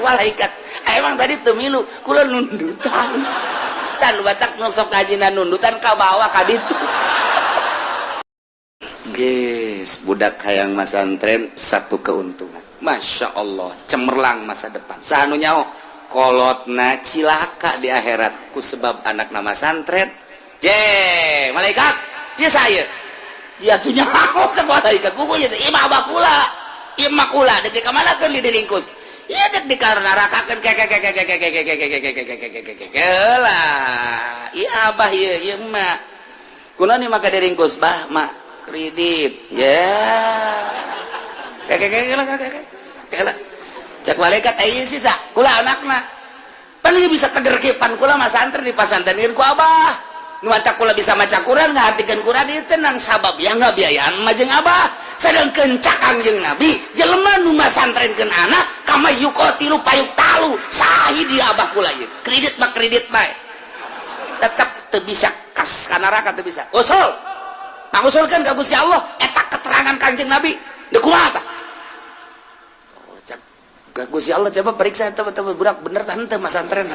Malaikat, emang tadi teu milu kula nundutan tan batak nu sok ngajina nundutan ka bawah ka ditu. Geus budak hayang masantren satu keuntungan, Masya Allah, cemerlang masa depan. Saha nu nyaho kolotna cilaka di akhirat ku sebab anak nama santren. Je malaikat, ya saya ya tuh nyaho ke malaikat buku ya imah bakula imah kula dek ka mana kan diringkus. Iya, dek dikarnarakakeun ke ke ke ke ke ke ke ke ke ke ke ke ke ke ke ke ke lah. Iya abah, iya iya emak kunaon nih maka diringkus bah mak kredit ya ke ke ke ke ke ke ke. Cek malaikat, eh sih sa kula anakna pan bisa teger kipan kula mah santri di pasantren ku abah nu matak kula bisa maca Quran, ngahatikeun Quran ieu tenang sabab yang ngabiayaan mah jeung abah. Sedangkeun cak Kangjeng Nabi, jelema nu masantrenkeun anak kama yuqatilu fayuqtalu sahid dia abah kula ieu. Kredit mah kredit bae tetep teu bisa kas ka neraka, teu bisa usul pangusulkeun ka Gusti Allah. Eta keterangan Kangjeng Nabi, deuk kumaha tah? Oh, cak ka Gusti Allah, coba periksa eta budak bener tah henteu masantren.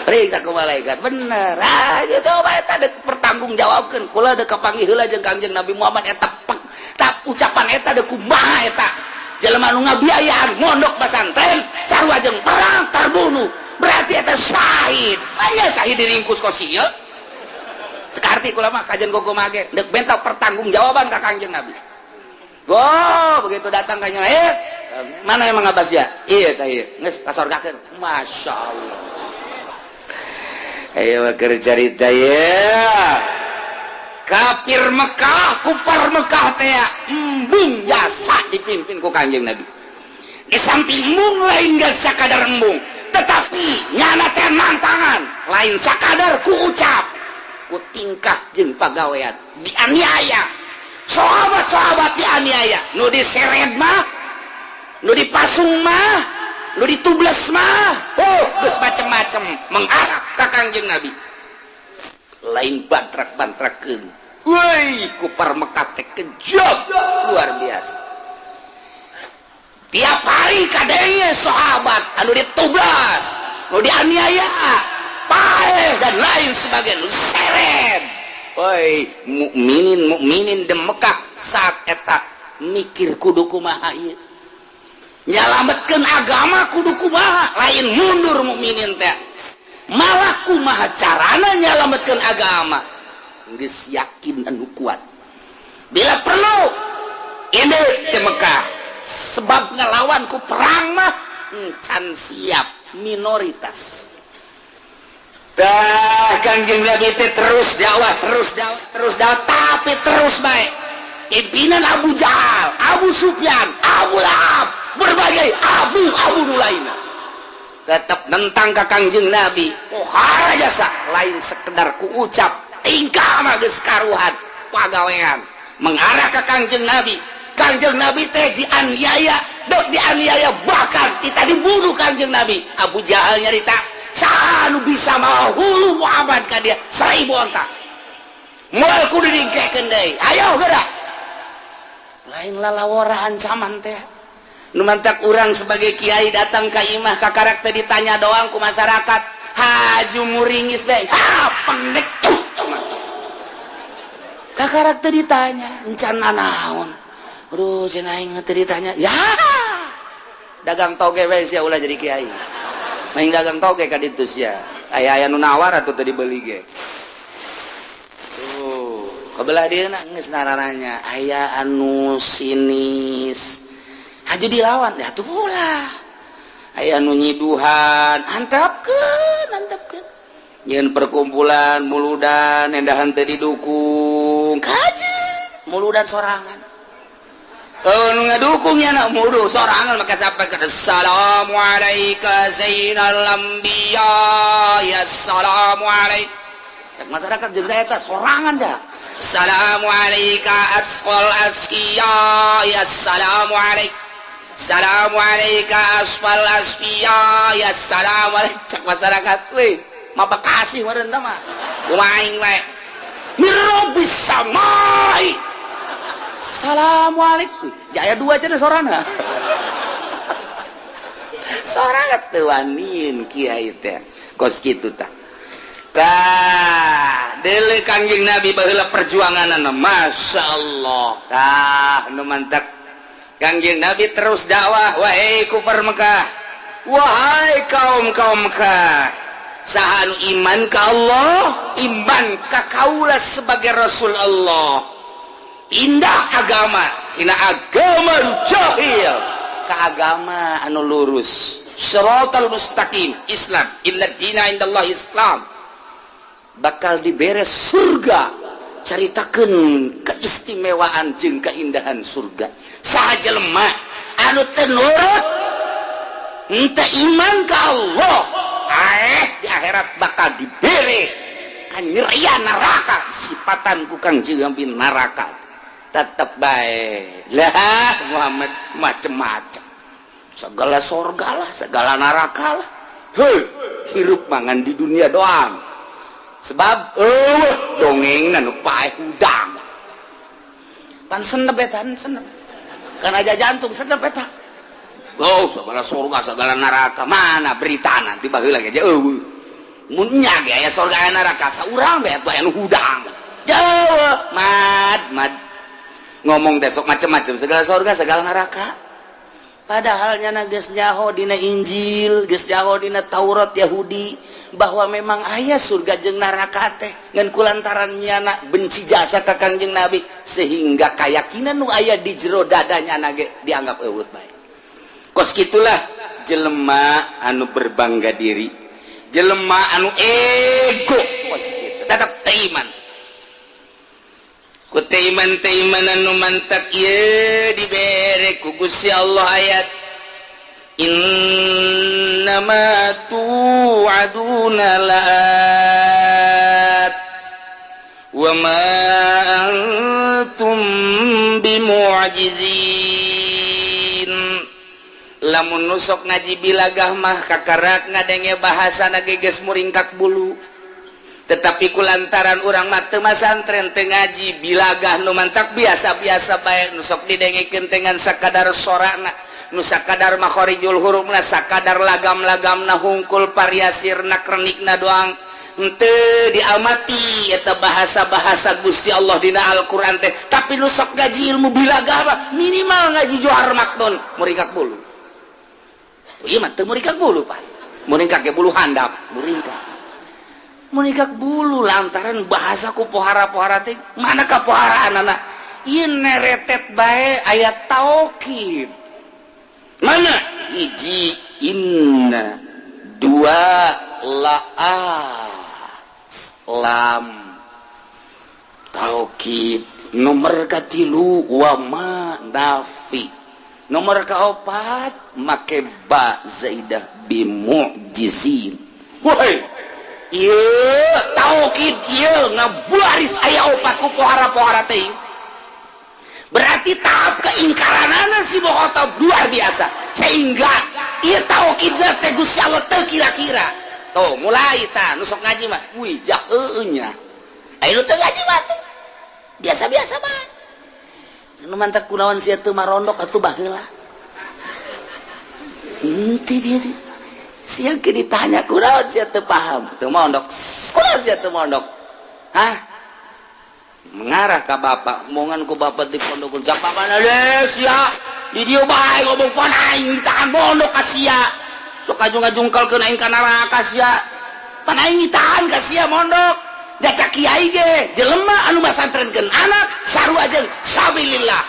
Periksa ku malaikat, bener. Ah, coba eta dek pertanggungjawabkeun kula, dek kapanggih heula jeung Kangjeng Nabi Muhammad. Eta pek tak ucapan eta dek kumaha eta jelema nu ngabiayaan mondok pesantren sarua jeung perang terbunuh, berarti eta syahid. Aya syahid diringkus kos kieu. Teu karti kula mah kajian gogo mage dek benta pertanggungjawaban ka Kangjeng Nabi. Go begitu datang kanjeng, eh mana emang Abbas ya? Iya tah, iya geus kasorgakeun. Masya Allah. Ayo keur carita ya kafir Mekah, kupar Mekah teh embung jasa dipimpin ku Kanjeng Nabi. Di samping embung, lain gak sakadar embung, tetapi nyana teh nantangan, lain sakadar ku ucap, ku tingkah jeung pagawean. Dianiaya sahabat-sahabat, dianiaya, nu diseret mah, nu dipasung mah, nu ditubles mah, oh geus macem-macem mengarah ka Kangjeng Nabi, lain bantrak-bantrakeun. Woi, kupar Mekah teh kejam luar biasa. Tiap hari kadenge sahabat anu ditublas, nu dianiaya, paeh dan lain sebagainya, nu seret. Woi, mukminin mukminin di Mekah saat eta mikir kudu kumaha ieu nyalametkeun agama, kudu kumaha. Lain mundur mukminin teh, malah kumaha carana nyalametkeun agama. Geus yakin anu kuat, bila perlu ini di Mekah sebab ngelawan ku perang mah can siap, minoritas. Dah Kangjeng Nabi teh terus dakwah, terus dakwah, terus dakwah, tapi terus baik pimpinan Abu Jahal, Abu Sufyan, Abu Lahab, berbagai Abu Abu nu lainna tetap nentang ka Kangjeng Nabi. Pohara jasa, lain sekedar ku ucap, tingkah mah geus karuhan, pagawean mengarah ke Kangjeng Nabi. Kangjeng Nabi teh dianiaya, dok dianiaya, bahkan kita dibunuh Kangjeng Nabi. Abu Jahal nyarita, saha nu bisa mawa hulu Muhammad ka dia 1000 onta, moal kudu dingkekeun deui. Ayo gerak, lain lalawora ancaman teh. Nu mantak urang sebagai kiai datang ka imah, ka karakter ditanya doang ku masyarakat, haju muringis bae ha pengecut. Ka karakter ditanya encan naon. Aduh, cenah aing teu ditanya ya dagang toge we sia, ulah jadi kiai, main dagang toge ka ditu sia. Aya aya nu nawar atuh teu dibeli ge. Tuh kebelah dia geus nararanya aya anu sinis, haju dilawan ya tuh ulah. Aya anu nyiduhan, antapkeun, antapkeun. Nyeun perkumpulan muludan endahan teu didukung, kaji muludan sorangan. Oh, nu ngadukungnya nak mudu sorangan maka sampai ke assalamualaikum zainal anbiya ya assalamualaikum. Cek masyarakat jeung saya teh sorangan ja. Assalamualaikum asqal askiya ya assalamualaikum. Assalamualaikum asfal asfiya ya assalamualaikum. Cek masyarakat, weh, mah Bekasi meureun tah mah. Kumaha aing wae. Mirabis samai. Assalamualaikum. Jaya dua aja sorana. Sorangan teu waniin kiai teh kos kitu tah. Tah, deuleu Kangjeng Nabi baheula perjuanganna, Masya Allah. Tah, nu mantak Kangjeng Nabi terus dakwah, "Wahai kufar Mekah, wahai kaum kaum Mekah, saha nu iman ka Allah, iman ka kaula sebagai Rasul Allah, pindah agama tina agama nu jahil ka agama anu lurus, siratal mustaqim, Islam, inna dina indallah Islam, bakal dibere surga." Caritakeun keistimewaan jeung keindahan surga. Saha jelema anu teu nurut, henteu iman ka Allah, di akhirat bakal dibere kanyerian neraka, sipatan ku Kangjeng Nabi neraka. Tetep bae lah Muhammad macem-macem, segala sorga lah, segala neraka lah. Hei, hirup mangan di dunia doang, sebab dongeng nu paeh hudang pan senep eta, senep kan aja jantung senep eta. Oh, segala surga, segala neraka, mana berita nanti baheula ge eueuh. Mun nya ge aya surga, aya neraka, saurang bae atuh aya nu hudang jauh. Mad mad ngomong besok macem-macem, segala surga, segala neraka, padahal nyana geus nyaho dina Injil, geus nyaho dina Taurat Yahudi bahwa memang aya surga jeung neraka teh. Ngan kulantaran nyana benci jasa ka Kangjeng Nabi, sehingga keyakinan nu aya di jero dadanya ge dianggap eueuh bae. Kos kitulah jelema anu berbangga diri, jelema anu ego kos kitu, tetap teu iman ku teu iman. Teu iman anu mantak ieu dibere ku Gusti Allah ayat, innama tu'aduna la'at wa ma antum bimu'jizin. Lamun nusok ngaji bilagah mah kakarak ngadenge bahasa ge geus muringkak bulu, tetapi kulantaran urang mah teu masantren, teu ngaji bilagah, nu mantak biasa-biasa bae. Nusok didengekeun dengan sakadar sorana, nu sakadar makhorijul hurufna, sakadar lagam-lagamna hungkul, variasirna, krenikna doang, henteu diamati eta bahasa-bahasa Gusti Allah dina Al-Qur'an teh. Tapi nu sok ngaji ilmu bilagah mah, minimal ngaji Johar Maknun, muringkak bulu. Ieu mah teu muringkak bulu, Pak, muringkak ge bulu handap, muringkak muringkak bulu lantaran bahasa ku pohara-pohara teh. Mana kapoharaan anak ieu neretet bae ayat taukid. Mana hiji inna, dua la'at, lam taukid, nomor katilu wama nafi, nomor kaopat make ba zaidah, bimu'jizin. Woi, ieu taukid ieu ngabaris aya opat ku pohara-pohara teh, berarti tahap keingkaranana si Bokotob luar biasa, sehingga ieu taukid teh Gusti Allah teu kira-kira. Tuh mulai tah nu sok ngaji mah, wih, jaheueuh nya. Aya nu teu ngaji mah tuh biasa-biasa mah. Nu mantak kunaon sia teu marondok atuh baheula. Henteu dia teh. Sia ke ditanya kunaon sia teu paham, teu mondok. Kunaon sia teu mondok? Hah? Mengarah ka bapak, omongan ku bapak di pondok siapa mana deh sia. Di dieu bae ngomong, pan aing ditahan mondok ka sia. Sok ngajungkal-ngajungkalkeun aing ka neraka sia. Pan aing ditahan ka sia mondok. Da cak kiai ge, jelema anu masantrenkeun anak sarua jeung sabilillah.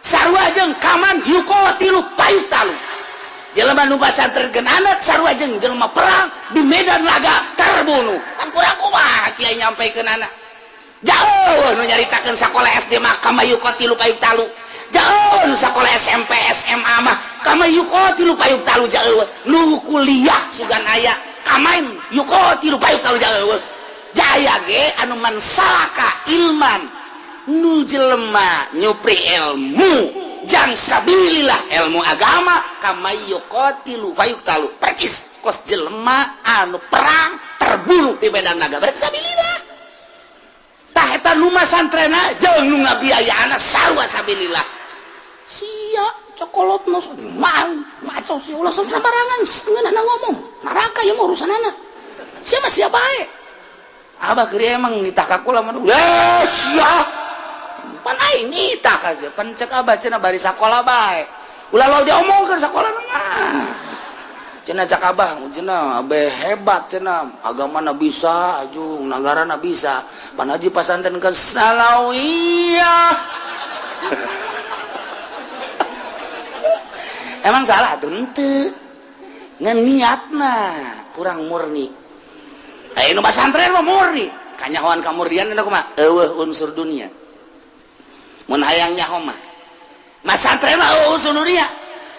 Sarua jeung kaman yuqatilu fayuqtalu. Jelema nu pasantrenkeun anak sarua jeung jelema perang di medan laga, terbunuh. Kan kurang kumaha kiai nyampaikeun anak? Jauh nu nyaritakeun sakola SD mah kama yuqatilu fayuqtalu. Jauh nu sakola SMP, SMA mah kama yuqatilu fayuqtalu jauh. Nu kuliah sugan aya kamain yuqatilu fayuqtalu jauh. Jaya ge anu man salaka ilman, nu jelema nyupri ilmu jang sabilillah, ilmu agama, kama yuqatilu fayuqtalu, percis kos jelema anu perang terbunuh di medan laga, berarti sabilillah. Tah, eta nu masantrena jeung nu ngabiayaana sarua sabilillah. Sia cokolot nu mang. Kacau sih ulah sok sembarangan ngeunah ngomong. Neraka ieu mah urusanana. Sia mah sia bae. Abah keur emang nitah ka kula mah. Eh sia. Pan aing nitah ka sia. Pan cek abah cenah bari sakola bae. Ulah lo diomongkeun sakola mah. Cenah cak abah, cenah abe hebat cenah, agamana bisa, ajung nagarana bisa. Pan haji pasantren ke Salawiyah. Emang salah tuh henteu. Ngan niatna kurang murni. Aya nu pasantren mah murni. Kanyahoan kamurnian eta kumaha? Eueuh unsur dunia. Mun hayang nyaho mah. Masantren mah eueuh unsur dunia.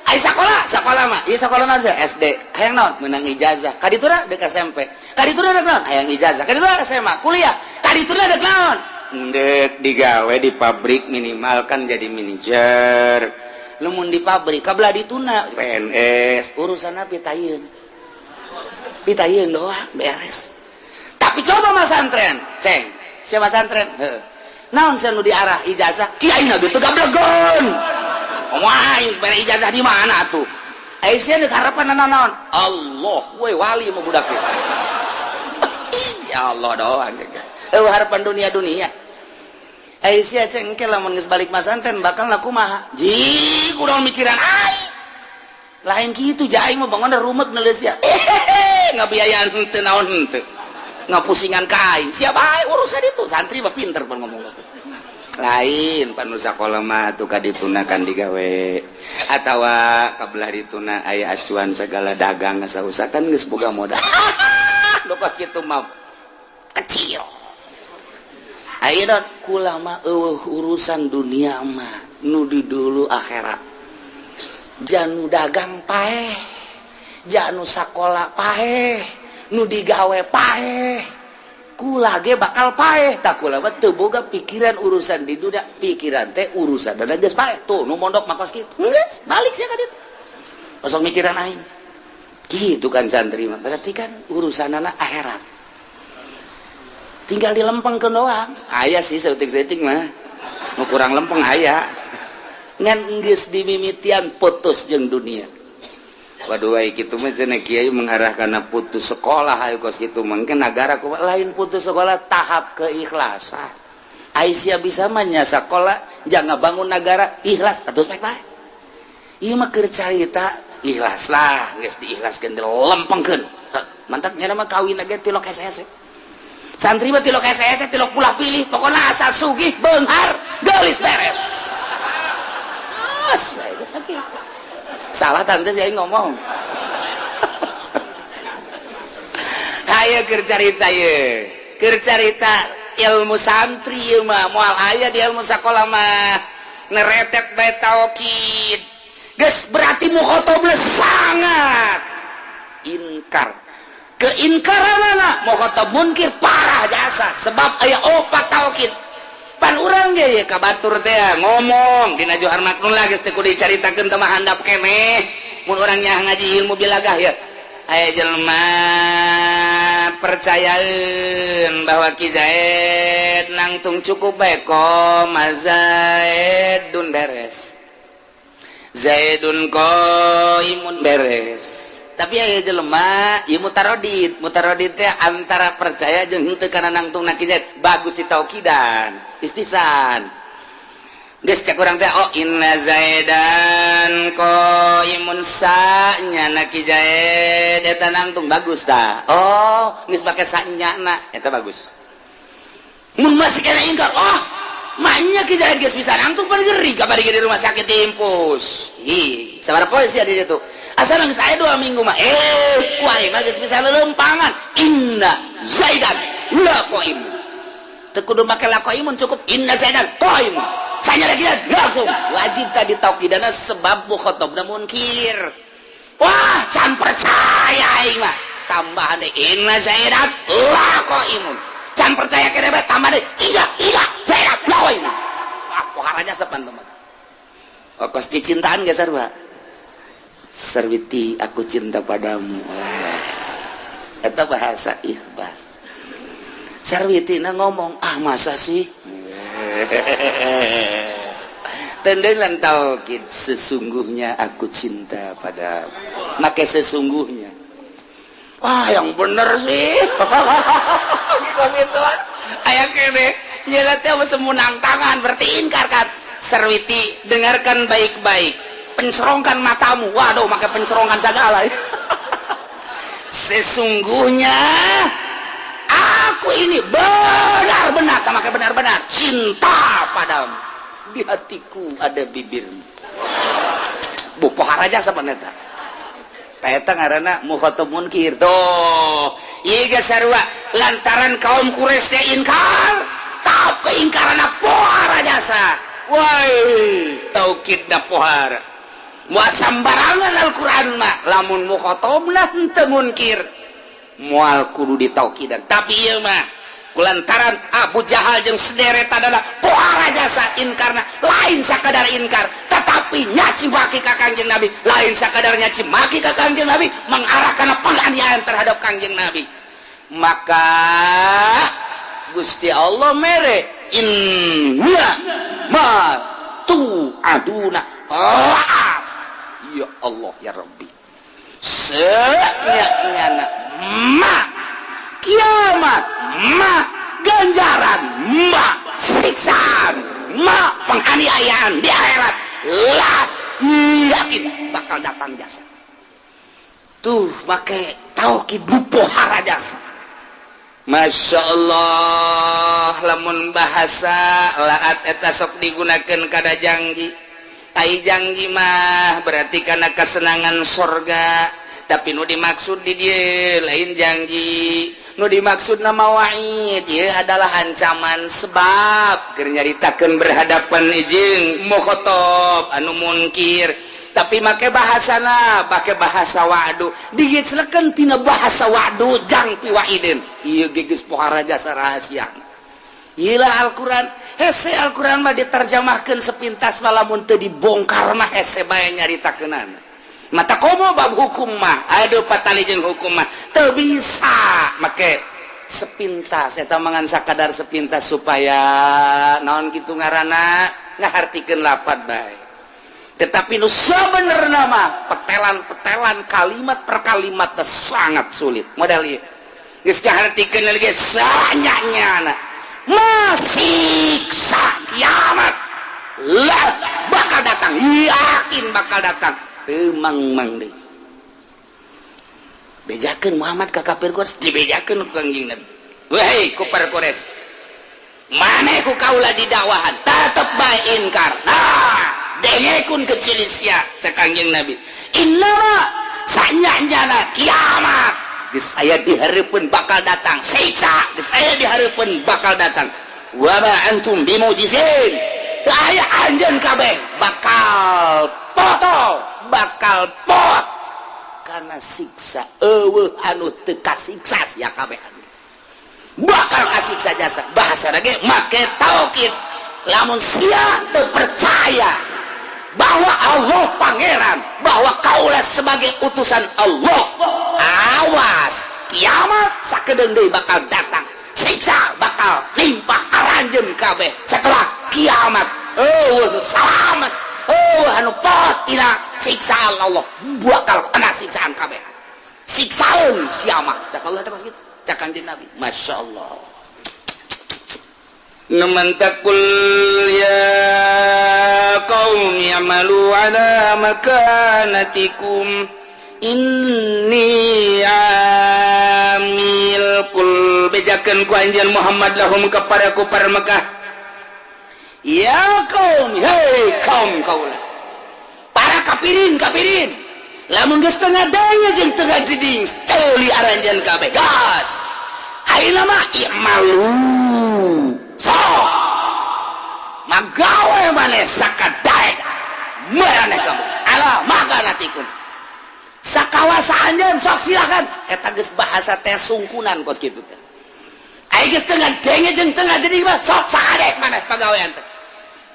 Ai sakola, sakola mah. Ieu sakola naon SD. Hayang naon? Meunang ijazah. Ka ditu dek SMP. Ka ditu dek naon? Hayang ijazah. Ka ditu SMA, kuliah. Ka ditu dek naon? Ndek digawe di pabrik minimal kan jadi manajer. Lamun di pabrik kabelah dituna PNS, urusanna pitayeun. Pitayeun doang beres. Tapi coba masantren, ceng. Siapa masantren? Heuh. Naon sia nu diarah ijazah? Kiai na ge teu gablegeun. Wah, bere ijazah di mana tuh? Aisyah deuk harapan naon? Allah, we wali mah budak teh. Ya Allah doang. Eueuh harapan dunia-dunia. Aisyah ceng engke lamun geus balik masantren bakal laku kumaha? Ji, kudu mikiran aing. Lain kitu ja aing mah bangun rumet neuleus ya. Ngabiayaan henteu naon henteu. Ngapusingan ka aing. Siapa aing urusan itu? Santri mah pinter pan ngomong. Lain panu sakola mah atuh ka dituna kan digawe atawa kabelah dituna aya acuan segala dagang sausa kan geus boga modal. Nu kos kitu mah kecil. Ayeuna kula mah eueuh urusan dunia mah nu di dulu akhirat. Janu dagang paeh, janu sakola paeh, nu digawe paeh. Kula ge bakal paeh tak kula mah teu boga pikiran urusan di dunia, pikiran teh urusan dan geus paeh. Tuh nu mondok mah kos kitu. Geus balik sia ka ditu. Osok mikiran aing. Gitu kan santri mah. Berarti kan urusanana akhirat. Tinggal dilempengkeun doang. Aya sih saeutik-saeutik mah. Nu kurang lempeng aya. Ngan geus dimimitian putus jeung dunia. Waduh ai kitu mah cenah kiai mengarah kana putus sekolah ayo kos kitu mungkin nagara kumaha lain putus sekolah tahap keikhlasan. Aisyah bisa mah nya sakola jangan bangun nagara ikhlas atuh bae bae. Ieu mah keur carita ikhlas lah geus diikhlaskeun dilempengkeun. Mantap nya mah kawin ge tilok hese-hese. Santri mah tilok hese-hese tilok pulah pilih pokona asal sugih beunghar geulis beres. As bae geus sakitu. Salah tante saya ngomong. Ayo keur carita ye. Keur carita ilmu santri ieu mah moal aya di ilmu sakola mah. Neretet bae taukid. Geus berarti mukhatabna sangat inkar. Keingkaranana mukhatab munkir parah jasa sebab aya opat taukid. Pan urang ge ye ka batur teh ngomong dina Johar Maknun lah geus teu kudu dicaritakeun teh mah handap keneh. Mun urang nya ngaji ilmu bilagah ya. Aya jelema percayaeun bahwa Ki Zaid nangtung cukup bae koma Zaidun beres. Zaidun qaimun beres. Tapi aya jelema ieu mutaradid, mutaradid teh antara percaya jeung henteu kana nangtung na Ki Zaid bagus ditaukidan, istihsan. Geus cek urang teh oh inna Zaidan qaimun sa-nya na Ki Zaid eta nangtung bagus tah. Oh, geus pake sa-nya na eta bagus. Mun masih kena ingkar, oh maknya Ki Zaid geus bisa nangtung pan geri kabari di rumah sakit diimpus. Ih, sabaraha poe sia di ditu. Asal geus aya 2 minggu mah ku aing mah geus bisa lelempangan. Inna Zaidan la qaimun. Teu kudu make la qaimun cukup inna Zaidan qaimun. Saya lagi langsung wajib tadi taukidana sebab mukhatabna munkir. Wah, can percaya aing mah. Tambahan deh inna Zaidan la qaimun. Can percaya kene bae tambah deh iya iya Zaidan la qaimun. Wah, poharanya sepan teman. Oh, kos cicintaan geus sarua. Sarwiti aku cinta padamu. Eta bahasa ikhbar. Sarwiti na ngomong, ah masa sih? Tendengan taukid, sesungguhnya aku cinta pada, make sesungguhnya. Wah, yang bener sih itu aya kene nyela teh semunang tangan, berarti ingkar kan. Sarwiti, dengarkan baik-baik, pencerongkan matamu. Waduh, make pencerongkan segala. Sesungguhnya aku ini benar-benar, make benar-benar cinta padamu, di hatiku ada bibirmu. Bu pohara jasa eta. Eta ngaranna mukhatab munkir. Tuh, ieu geus sarua lantaran kaum Quraisy ingkar, tahap keingkaran pohara jasa. Woi, taukidna pohara. Moal sambarangan Al-Qur'an mah, lamun mukhatabna henteu munkir moal kudu ditaukidan. Tapi ieu mah kulantaran Abu Jahal jeung sederet adalah pohara jasa inkarna, lain sakadar inkar, tetapi nyaci maki ka Kangjeng Nabi. Lain sakadar nyaci maki ka Kangjeng Nabi, mengarah kana penganiayaan terhadap Kangjeng Nabi. Maka Gusti Allah mere inna ma tu'aduna la'at. Ya Allah ya Rabbi, senyana ma kiamat, ma ganjaran, ma siksaan, ma penganiayaan di akhirat lah, yakin bakal datang jasa. Tuh, make taukid pohara jasa. Masya Allah, lamun bahasa laat eta sok digunakan kada janji. Ai janji mah berarti karena kesenangan sorga, tapi nu dimaksud di dia lain janji, nu dimaksud nama wa'id dia adalah ancaman, sebab keur nyaritakeun berhadapan jeung mukhotob anu munkir, tapi make bahasana make bahasa wa'du, digeclekeun tina bahasa wa'du jang piwaidin. Ieu geus pohara jasa rahasia. Iyalah Al-Quran hese. Al-Quran mah diterjemahkan sepintas, lamun teu dibongkar mah hese bae nyaritakeunana. Mata komo bab hukum mah, aduh, patali jeung hukum mah teu bisa make sepintas. Eta mangan sakadar sepintas supaya naon kitu ngaranna ngahartikeun lapat bae. Tetapi nu sabenerna mah petelan-petelan, kalimat per kalimat teh sangat sulit. Model ieu geus kahartikeun lagi sanyanya masiksa kiamat lah bakal datang, yakin bakal datang. Temang mang deui bejakeun Muhammad ka kafir Quraisy, dibejakeun ku Kangjeng Nabi, "Wahai kufar Quraisy, maneh ku kaula didakwahan tetep bae inkar. Nah, dengekun kecil sia," cek Kangjeng Nabi, "innama sanyana kiamat geus aya dihareupeun, bakal datang. Siksa geus aya dihareupeun, bakal datang. Wa ma antum bimujizin, teu aya anjeun kabeh bakal potol, bakal pot karena siksa. Eueuh anu teu kasiksa, sia kabeh bakal kasiksa jasa." Bahasa lagi make taukid, lamun sia teu percaya bahwa Allah pangeran, bahwa kaulah sebagai utusan Allah, awas, kiamat sakedeung deui bakal datang, siksa bakal limpah aranjeun kabeh. Setelah kiamat oh selamat, oh anu pot tina siksaan Allah, bakal kena siksaan kabeh, siksaeun sia mah, cak Allah teh kitu, cak Kanjeng Nabi. Masya Allah. Numan taqul ya qaumi amalu ala makanatikum inni amil. Kul, bejakeun ku anjeun Muhammad, lahum kepada kufar Mekah, ya kaum, hei kaum kaula, para kafirin kafirin, lamun geus tengah daya jeung tengah jeding ceuli aranjeun kabeh gas. Ayeuna mah i'malu, sok magawe maneh sakadaek maraneh kamu, ala makanatikum, sakawasa anjeun, sok silakan. Eta geus bahasa teh sungkunan kos kitu teh. Ai geus tengah denge jeung tengah jadi mah sok sakadek maneh pagawean teh,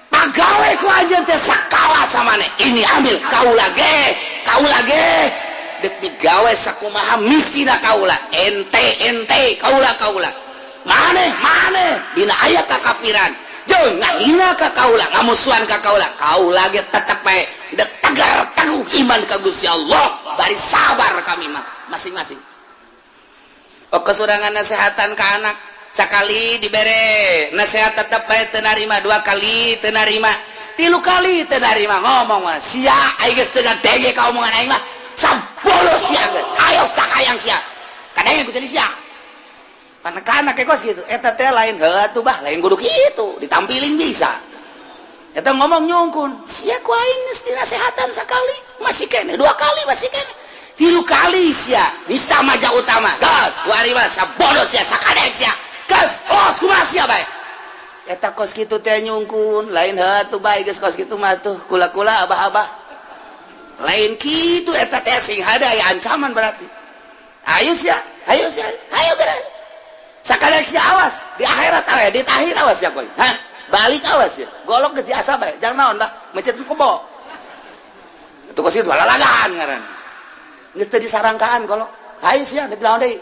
pagawe ku anjeun teh sakawasa maneh. Ini ambil kaula ge, kaula ge dek migawe sakumaha misina kaula, ente ente, kaula kaula, maneh maneh. Dina aya kakapiran Jeung ngahina ka kaula, ngamusuhan ka kaula, kaula ge tetep bae dek tegar teguh iman ka Gusti Allah, bari sabar kami mah masing-masing. Oh, kesurangan nasehatan ka anak, sakali dibere nasihat tetep bae teu narima, dua kali teu narima, tilu kali teu narima, ngomong mah sia, aing geus teu ngadenge ka omongan aing mah, sabodo sia geus, ayo sakayang sia, kadang ku jadi sia. Panekana kayak kos gitu, eta teh lain heuh atuh bah, lain kudu kitu, ditampilin bisa. Eta ngomong nyungkun, sia ku aing geus dinasehatan sakali, masih kene, dua kali masih kene, tilu kali sia, bisa maja utama, gas, ku ari mah sabodo sia, sakadek sia, gas, los kumaha sia bae. Eta kos kitu teh nyungkun, lain heuh atuh bae geus kos kitu mah tuh, kula-kula abah-abah. Lain kitu eta teh sing hada aya ancaman berarti. Ayo sia, ayo sia, ayo geus. Sakadek sia awas, di akhirat aya, di tahir awas ya koy. Hah? Balik awas ya. Golok geus diasah bae, jangan naon bah, mencet kebo. Itu kos kitu lalagan ngaran. Geus teu disarangkaan golok. Ayo sia, dek naon deui.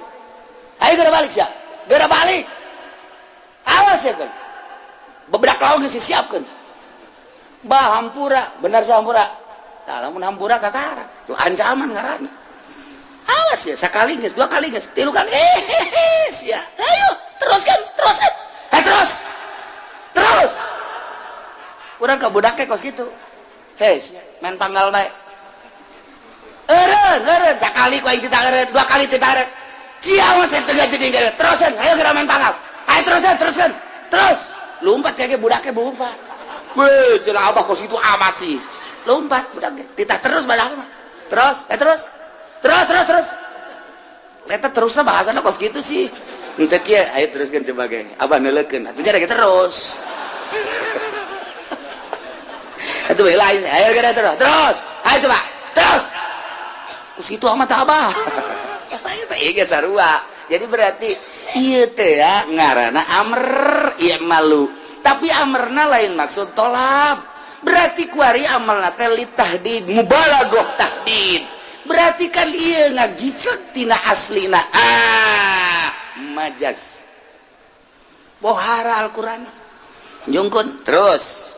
Ayo geura balik sia. Geura balik. Awas ya koy. Bebedak lawan geus disiapkeun. Bah hampura, bener sih hampura. Tah lamun hampura kakara. Tuh ancaman ngaranna. Awas ya, sekali geus, dua kali geus, tilu kali. Eh, sia. Ayo, teruskan, teruskan. Eh, terus. Terus. Urang ka budaknya kos gitu. Hei, sia, main panggal bae. Eureun, eureun, sakali ku aing teu eureun, dua kali teu eureun. Sia mah teu jadi eureun. Terusan, ayo geura main panggal. Ayo terusan, teruskan. Terus. Lompat kayak budaknya lompat. Weh, cenah abah kos itu amat sih. Lompat budaknya. Titah terus badak mah. Terus, eh terus. Terus, terus, terus. Eta terusnya bahasana kos gitu sih. Henteu kieu, ayo teruskeun coba ge. Abah neuleukeun. Atuh jadi terus. Atuh bae lain. Ayo geura terus. Terus. Ayo coba. Terus. Kos gitu amat abah. Eta eta ieu ge sarua. Jadi berarti ieu teh ya ngaranna amr ieu malu. Tapi amarna lain maksud tolab. Berarti kuari amalna teh litahdid, mubalaghah tahdid. Berarti kan ieu ngagisek tina aslina. Ah, majaz. Pohara Al-Qur'an. Jungkun terus.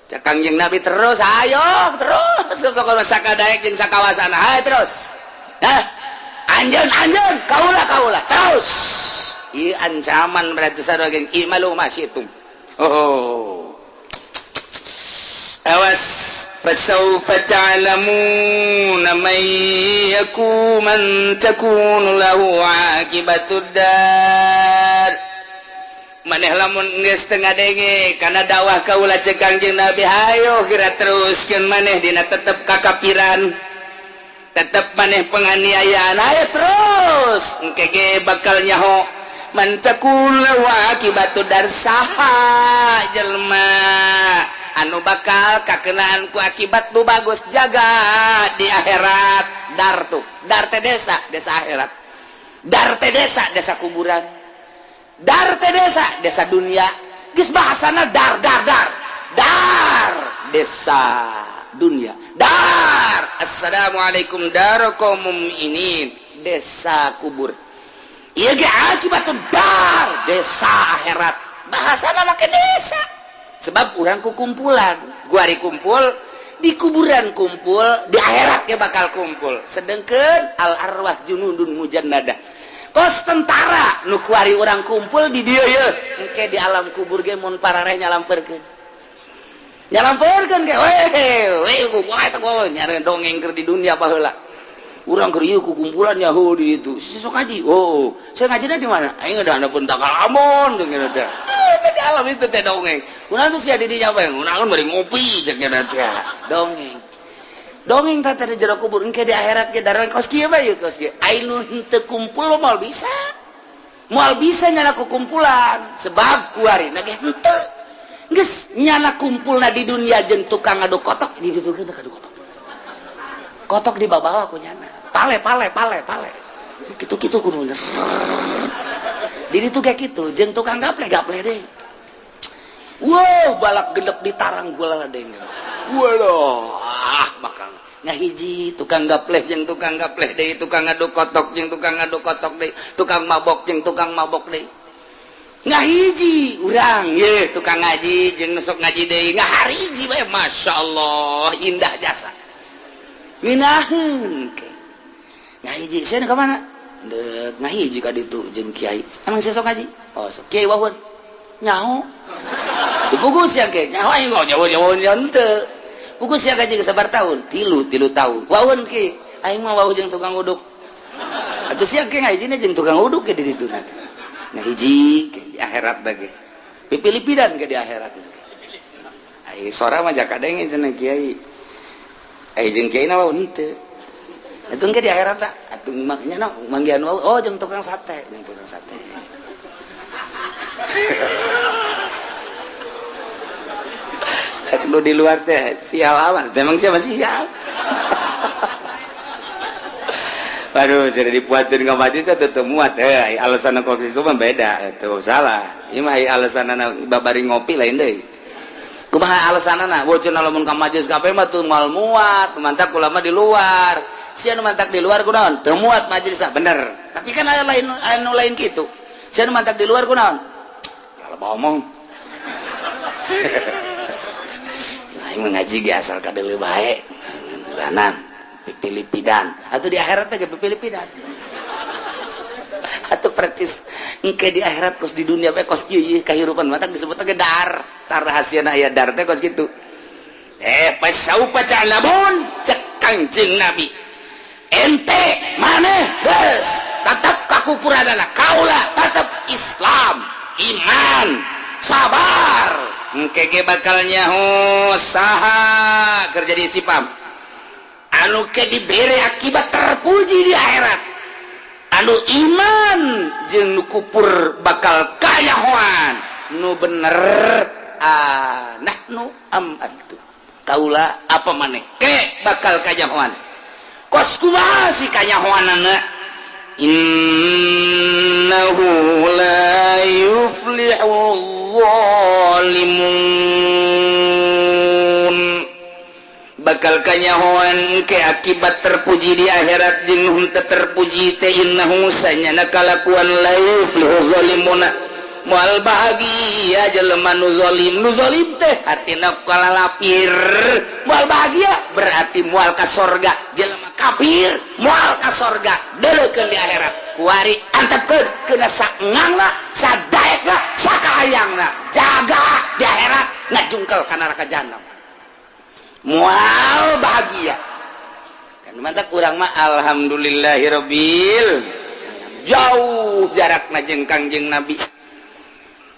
Cek Kangjeng Nabi terus, ayo terus. Sok sakadaek jeung sakawasana, ayo terus. Hah? Anjeun, anjeun, kaula, kaula, terus. Ieu ancaman berarti sarua jeung i'malu ma syi'tum. Oh. Awas, fasawfa ta'lamuna man yaku man takunu lahu aqibatud dar. Maneh lamun geus teu ngadenge kana dakwah kaula, cek Kangjeng Nabi, hayo geura teruskeun maneh dina tetep kakapiran, tetep maneh penganiayaan, ayo terus, engke ge bakal nyaho man takun lahu aqibatud dar, saha jelema anu bakal kakenaan ku akibat nu bagus jaga di akhirat. Dar tuh, dar teh desa, desa akhirat. Dar teh desa, desa kuburan. Dar teh desa, desa dunia. Geus bahasana dar, dar, dar, dar desa dunia, dar assalamualaikum dar kaum mukminin, desa kubur. Ieu ge akibat dar desa akhirat, bahasana make desa sebab urang ku kumpulan guari kumpul di kuburan, kumpul di akhirat ya bakal kumpul. Sedangkan al arwah junudun mujannadah, kos tentara nu kuari urang kumpul di dieu ye, engke di alam kubur ge mun parareh nyalamperkeun, nyalamperkeun ge, weh weh, kumaha eta nyare dongeng keur di dunia baheula urang keur ieu ku kumpulan Yahudi itu si sok ngaji. Oh, saya ngajinya di mana? Aing udah ada pun amon jeung teh di alam itu teh dongeng. Kunaon tuh sia di dinya bae? Kunaon bari ngopi cek teh dongeng. Dongeng teh di jero kubur, engke di akhirat ge darah kos kieu bae, kos kieu. Ai nu henteu kumpul moal bisa. Moal bisa nyana ku kumpulan sebab kuari ge henteu. Geus nyana kumpulna di dunia jeung tukang ngaduk kotok di ditu ge ngaduk kotok. Kotok di bawah ku nyana. Pale pale pale pale. Kitu-kitu kudu. Di ditu kayak gitu jeung tukang gaple gaple deh. Wow, balak genep di tarang gula deng. Waduh, ah bakal ngahiji tukang gapleh jeung tukang gapleh deui, tukang ngaduk kotok jeung tukang ngaduk kotok deui, tukang mabok jeung tukang mabok deui. Ngahiji urang ye tukang ngaji jeung nu sok ngaji deui ngahariji bae, Masya Allah, indah jasa ngeunaheun ke ngahiji. Sia ka mana? Deuk ngahiji ka ditu jeung kiai. Emang sia sok ngaji? Oh, sok. Kiai wawun nyaho teu puguh sia ke nyaho aing nyaho nyaho nyaho teu puguh sia ngaji sabar tahun 3 tahun wawun ki aing mah wawuh jeung tukang uduk atuh. Sia ke ngahijina jeung tukang uduk ke di ditu nanti ngahiji ke di akhirat lagi pipilipidan ke di akhirat. Ai sora mah jaka denge cenah kiai, ai jeung kiai na wawuh henteu atuh ke di akhirat tak atuh maknya na manggihan wawuh. Oh, jeung tukang sate, jeung tukang sate. Cek lu di luar teh sial amat, memang siapa sial. Waduh, sudah dipuatin ke masjid tetep muat. Eh, alasan kok itu mah beda, itu salah. Ieu mah alasan babari ngopi lain deui. Kumaha alasanana? Bocor lamun ka majlis kabeh mah teu moal muat, mantak ulama di luar. Sia nu mantak di luar kunaon? Teu muat majelis, bener. Tapi kan aya lain anu lain kitu. Sia nu mantak di luar kunaon? Kalau omong. Aing mah ngaji ge asal kadeuleu bae. Danan pipilipidan atau di akhirat teh pipilipidan atau percis engke di akhirat kos di dunia bae kos kieu ieu kahirupan mata disebut teh dar tar rahasiana aya dar teh kos kitu. Eh, fasaufa ta'lamun, cek Kangjeng Nabi, ente maneh geus tetep kakupuranana, kaula tetep Islam, iman, sabar, engke ge bakal nyaho saha kerja di sipam anu ke dibere akibat terpuji di akhirat, anu iman jeung nu kupur bakal kayahoan nu bener. Ah, nahnu am antu, kaula apa maneh ke bakal kayahoan. Kos kumaha si kanyahoanana? Innahu la yuflihul zalimun, bakal kanyahoan ke akibat terpuji di akhirat jeung henteu terpuji teh. Innahu sanyana kalakuan la yuflihul zalimuna, moal bahagia jelema nu zalim. Nu zalim teh hatina kalalapir, moal bahagia, berarti moal ka sorga. Jelema kafir moal ka sorga, deuleukeun di akhirat. Kuari antepkeun kena saengangna, sadaekna, sakahayangna, jaga di akhirat ngajungkel ka neraka jahanam, moal bahagia kan. Mantap urang mah, alhamdulillahirabbil, jauh jarakna jeung Kangjeng Nabi,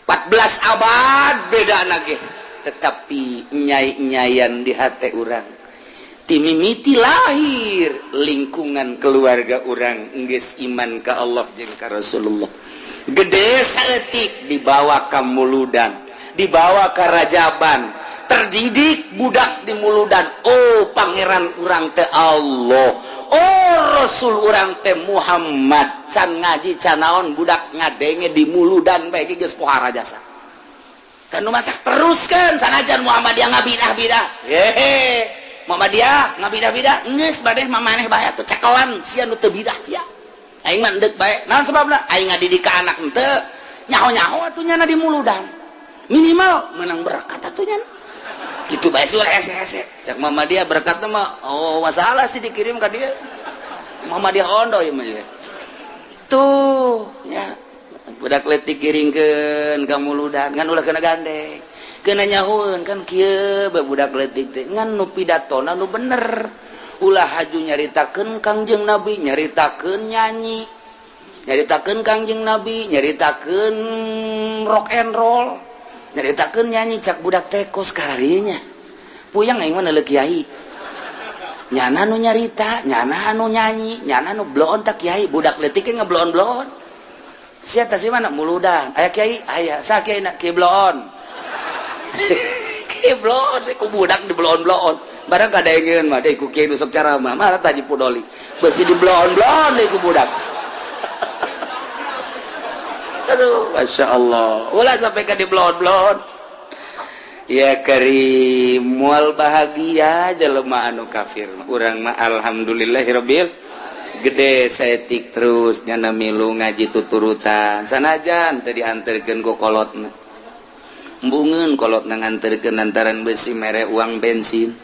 14 abad beda nage, tetapi nyai-nyayan di hati urang timimiti lahir lingkungan keluarga urang geus iman ka Allah jeung ka Rasulullah. Gede saeutik dibawa ka muludan, dibawa ka rajaban, terdidik budak di muludan. Oh, pangeran urang teh Allah, oh, Rasul urang teh Muhammad. Can ngaji, can naon, budak ngadenge di muludan bae geus pohara jasa kan. Nu matak teruskan sanajan Muhammadiyah ngabidah-bidah, hehe, Muhammadiyah ngabidah-bidah geus bade mah maneh bae atuh, cekelan sia nu teu bidah sia, aing mah endek bae. Naon sababna? Aing ngadidik ka anak henteu nyaho-nyaho atuh nyana di muludan, minimal menang berkat atuh nyana gitu bae sih. Hese-hese cak Muhammadiyah berkat mah, oh, masalah sih dikirim ka dia Muhammadiyah ondo ieu mah ya. Tuh nya budak leutik giringkeun ka muludan, ngan ulah kena gandeng, kena nyahueun kan kieu bae. Budak leutik teh ngan nu pidatona nu bener, ulah haju nyaritakeun Kangjeng Nabi, nyaritakeun nyanyi, nyaritakeun Kangjeng Nabi, nyaritakeun rock and roll, nyaritakeun nyanyi. Cak budak teh kos kararinya puyang, aing mah neuleuh kiai nyana nu nyarita, nyana nu nyanyi, nyana nu bloon tak kiai. Budak leutik ge ngebloon-bloon. Sia teh mana? Muludan aya kiai, aya sa kiai na kiai bloon, kiai bloon ku budak di bloon-bloon barang kadengeun mah deui ku kiai nu sok ceramah mah taji pudoli beusi di bloon-bloon deui ku budak. Aduh, Masya Allah, ulah sampai ke di bloon-bloon ya karim, mual bahagia jelema anu kafir. Urang mah alhamdulillahirabbil. Gede saeutik terus nyana milu ngaji tuturutan, sanajan teu dianterkeun ku kolotna. Embungeun kolotna nganterkeun lantaran besi mere uang bensin,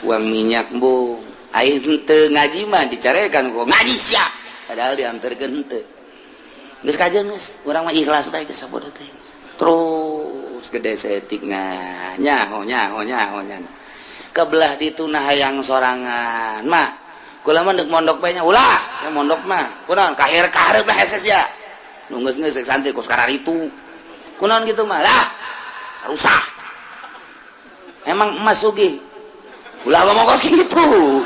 uang minyak. Embung aing teu ngaji mah dicarekan kok ngaji sia, padahal dianterkeun henteu. Geus kajeun, geus urang mah ikhlas bae, geus sabodo teh. Terus gede saeutik nyaho nyaho nyaho nyana kebelah ditu nah hayang sorangan mak kula mah deuk mondok bae nya. Ulah saya mondok mah, kunaon? Kahir kahareup lah hese sia nu geus geus santri kos kararitu. Kunaon kitu mah? Lah sarusah emang emas sugih. Ulah ngomong kos kitu,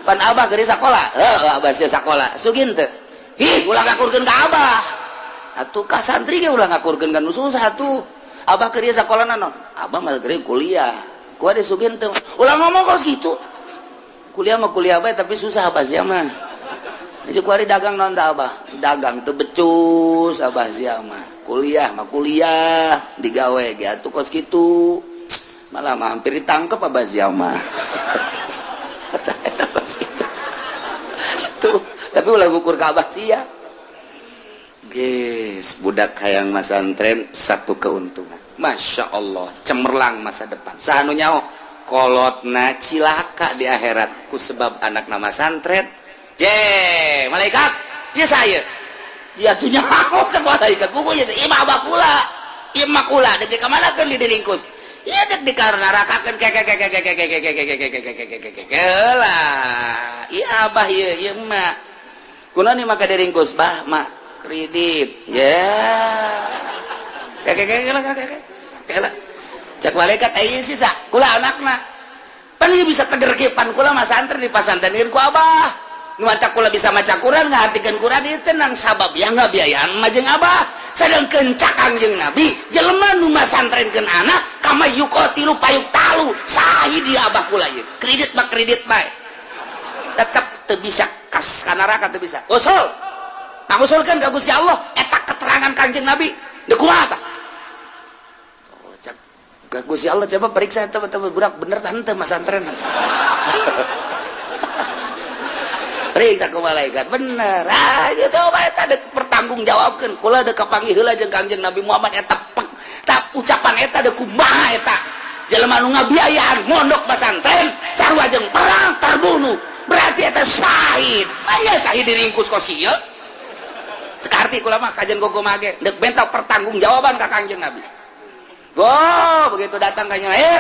pan abah keur sakola. Heuh, abah sia sakola sugih teu? Ih, ulah ngakurkeun ka abah atuh, ka santri ge ulah ngakurkeun ka nu susah atuh. Abah keur sakola naon? Abah mah keur kuliah. Ku ada sugih teu? Ulah ngomong kos gitu, kuliah mah kuliah bae, tapi susah abah sia mah. Jadi ku ari dagang naon tah? Abah dagang teu becus, abah sia mah kuliah mah kuliah digawe ge atuh kos kitu, malah mah hampir ditangkep abah sia mah. Eta kos kitu tuh, tapi ulah ngukur ka abah sia. Geus, budak hayang masantren satu keuntungan. Masya Allah, cemerlang masa depan. Saha nu nyaho? Kolotna cilaka di akhirat ku sebab anak nama santren. Je malaikat ya saya ya tuh nyaho cek malaikat buku ya imah abah kula, imah kula dek ka mana keun diringkus? Ieu dek dikarnarakakeun ke ke ke ke ke ke ke ke ke ke ke ke ke ke ke ke lah. Ieu abah, ieu ieu emak. Kunaon ieu maka diringkus? Bah, mak, kredit ya ke ke ke ke ke ke lah. Cek malaikat, ieu sisa kula anakna pan ieu bisa teger kieu, pan kula mah santri di pasantren ku abah. Nu matak kula bisa maca Quran, ngahatikeun Quran ieu tenang sabab yang ngabiayaan mah jeung abah. Sedangkeun cak Kangjeng Nabi, jelema nu masantrenkeun anak kama yuqatilu fayuqtalu syahid. Dia abah kula ieu kredit mah kredit bae, tetep teu bisa kas ka neraka, teu bisa. Usul pangusulkeun ka Gusti Allah eta keterangan Kangjeng Nabi deuk kumaha tah? Oh, cek ka Gusti Allah, coba periksa eta budak bener tah henteu masantren. Periksa ku malaikat, bener. Ah, ieu coba eta dek pertanggungjawabkeun. Kula dek kapanggih heula jeung Kangjeng Nabi Muhammad eta tak ucapan eta dek kumaha eta. Jelema nu ngabiayaan mondok pasantren sarua jeung perang terbunuh, berarti eta syahid. Aya syahid diringkus kos kieu? Teu kaharti kula mah, kajian gogo mage dek benta pertanggungjawaban ka Kangjeng Nabi. Go begitu datang kanjeng, eh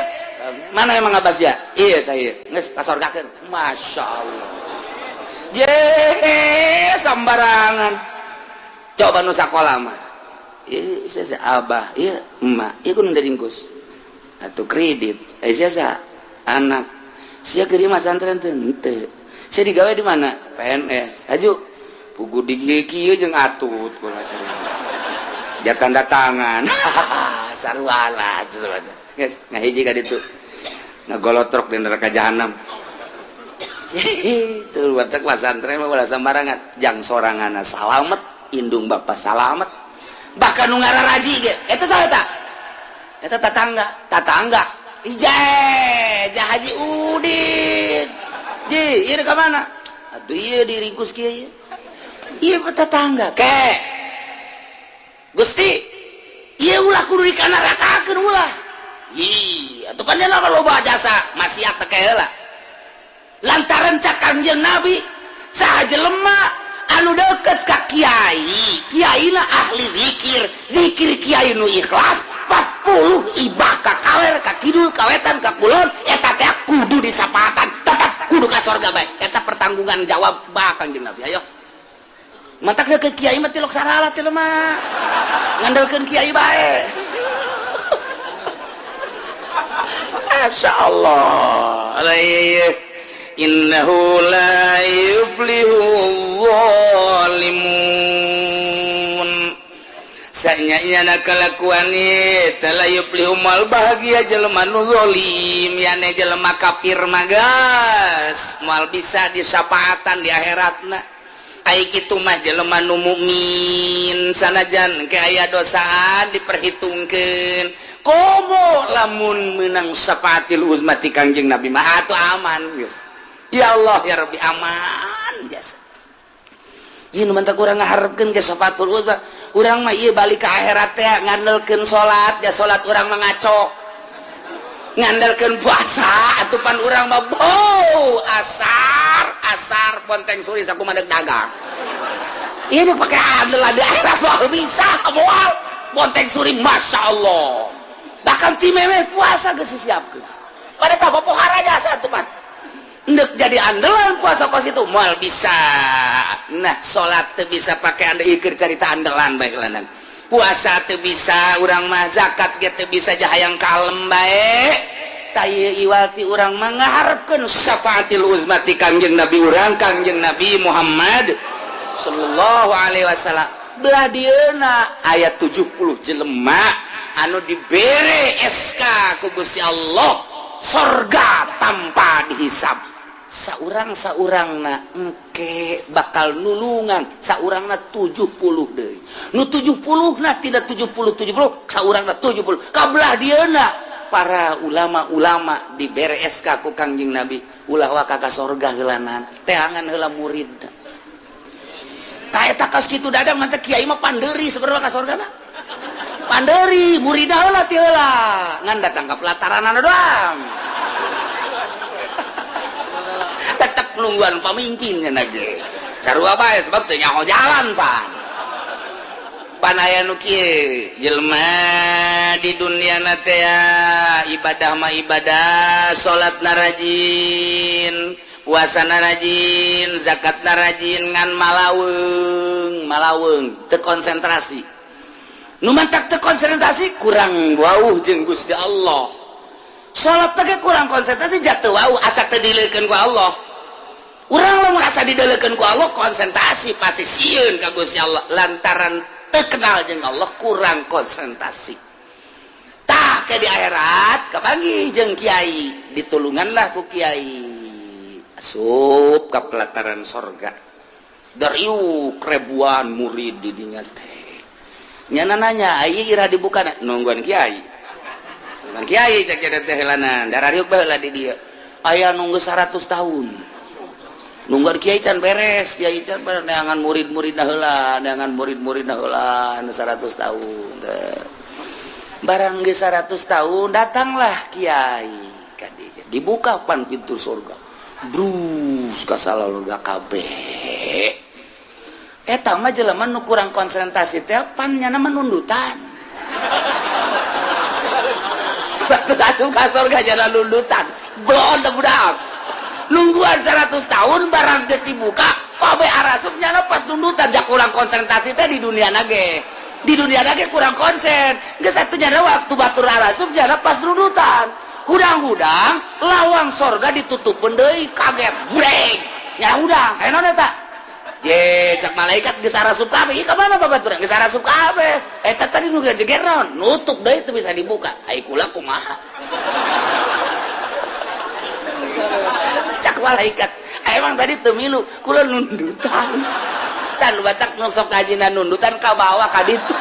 mana emang abas ya? Iya tah ieu geus kasorgakeun. Masya Allah, je sembarangan. Coba nu sakola mah ieu sia abah, ieu emak, ieu kudu diringkus atuh kredit. Eh, sia anak sia keur masantren teu? Henteu. Sia digawe di mana? PNS. Aju pugu di kieu jeung atut kula sarua ja tanda tangan sarua lah. Geus ngahiji ka ditu ngagolotrok di neraka jahanam. Itu watak pasantren mah ulah sembarangan, jang soranganna salamet, indung bapak salamet, bahkan nu ngararaji ge eta saha ta? Eta tatangga, tatangga ije ja Haji Udin. Ji, ieu ka mana atuh? Ieu diringkus kieu ieu. Ieu tetangga ke Gusti ieu ulah kudu dikanarakakeun ulah. Ih, atuh pan dia loba jasa maksiat teh heula. Lantaran cak Kangjeng Nabi, saha jelema anu deket ka kiai, kiai na ahli zikir, zikir kiai nu ikhlas 40 ibah ka kaler, ka kidul, ka wetan, ka kulon, eta teh kudu disapatan, tetep kudu ka sorga bae. Eta pertanggungan jawab bah Kangjeng Nabi. Ayo matak deket kiai mah tilok sarala teh mah ngandelkeun kiai bae. Masya Allah. Innahu la yuflihu zalimun. Sanya kalakuan la yuflihu mal bahagia jelema nu zalim, yane jelema kafir magas moal bisa disapaatan di akhiratna. Ai kitu mah jelema nu mukmin sanajan ke aya dosaan diperhitungkeun, komo lamun menang syafaatil uzma ti Kangjeng Nabi mah atuh aman geus. Ya Allah ya Rabbi, aman jasa. Ieu nu mantak urang ngaharepkeun ge syafaatul uzma. Urang mah ieu balik ka akhirat teh ngandelkeun salat, ya salat urang mah ngaco. Ngandelkeun puasa atupan urang mah bau asar asar ponteng suri sakumaha deuk dagang. Ieu nu pake andelan di akhirat moal bisa moal ponteng suri Masya Allah. Bahkan ti memeh puasa geus disiapkeun. Pada tah popohara jasa atupan. Ndek jadi andalan puasa kos itu moal bisa. Nah, salat teu bisa pake anda ikir carita andalan bae lanan. Puasa teu bisa urang mah, zakat ge teu bisa jahayang kalem bae. Ta ieu iwal ti urang mah ngaharepkeun syafaatil uzma ti Kangjeng Nabi urang, Kangjeng Nabi Muhammad sallallahu alaihi wasallam. Belah dieuna aya 70 jelema anu dibere SK ku Gusti Allah sorga tanpa dihisab. Saurang saurangna engke bakal nulungan saurangna 70 deui. Nu 70 na tidak 70 70 saurangna 70. Kabelah dieuna para ulama-ulama dibere SK ku Kangjeng Nabi ulah waka ka sorga heulanan teangan heula murid. Tah eta kaos kitu dadang mantep kiai mah pandeuri sebenarnya ka sorgana. Pandeuri muridna heula ti heula ngan datang ka pelataranana doang. Tetep nungguan pamimpinnya lagi sarua bae sebab teu nyaho jalan pan pan aya nu kieu jelema di dunia na teh ibadah mah ibadah, salat na rajin, puasa na rajin, zakat na rajin, ngan malaweung malaweung teu konsentrasi. Nu mantak teu konsentrasi kurang wauh jeung Gusti Allah. Salat teh kurang konsentrasi jatuh wauh asa teu dileukeun ku Allah. Urang lamun asa dideulekeun ku Allah konsentrasi pasti sieun ka Gusti Allah lantaran teu kenal jeung Allah kurang konsentrasi. Tah ke di akhirat kapanggih jeung kiai, ditulunganlah ku kiai. Asup ka pelataran sorga. Dariuk ribuan murid di dinya teh. Nyana nanya, "Ieu ira dibuka?" Nungguan kiai. Nungguan kiai cek teh heulanan, darariuk baheula di dieu. Aya nunggu 100 tahun. Nungguan kiai can beres, kiai can beres neangan murid-murid heula, neangan murid-murid heula anu 100 tahun teh. Barang geus 100 tahun datanglah kiai ka dieu. Dibuka pan pintu surga. Brus ka salalurga kabeh. Eta mah jelema nu kurang konsentrasi teh pan nyana mah nundutan. Waktu asup ka surga nyana nundutan. Blon teh budak. Nungguan 100 tahun barang geus dibuka kabeh arasup nyana pas nundutan jak kurang konsentrasi teh di dunia nage. Di dunia nage kurang konsen. Geus atuh nyana waktu batur arasup nyana pas nundutan. Hudang-hudang lawang sorga ditutupun deui kaget breng. Nyana hudang aya naon eta? Ye cak malaikat geus arasup kabeh. Ieu ka mana babaturan geus arasup kabeh. Eta tadi nu jeger naon? Nutup deui teu bisa dibuka. Ai kula kumaha? Cak malaikat emang tadi teu milu kula nundutan. Tan batak nu sok kajina nundutan ka bawah ka ditu.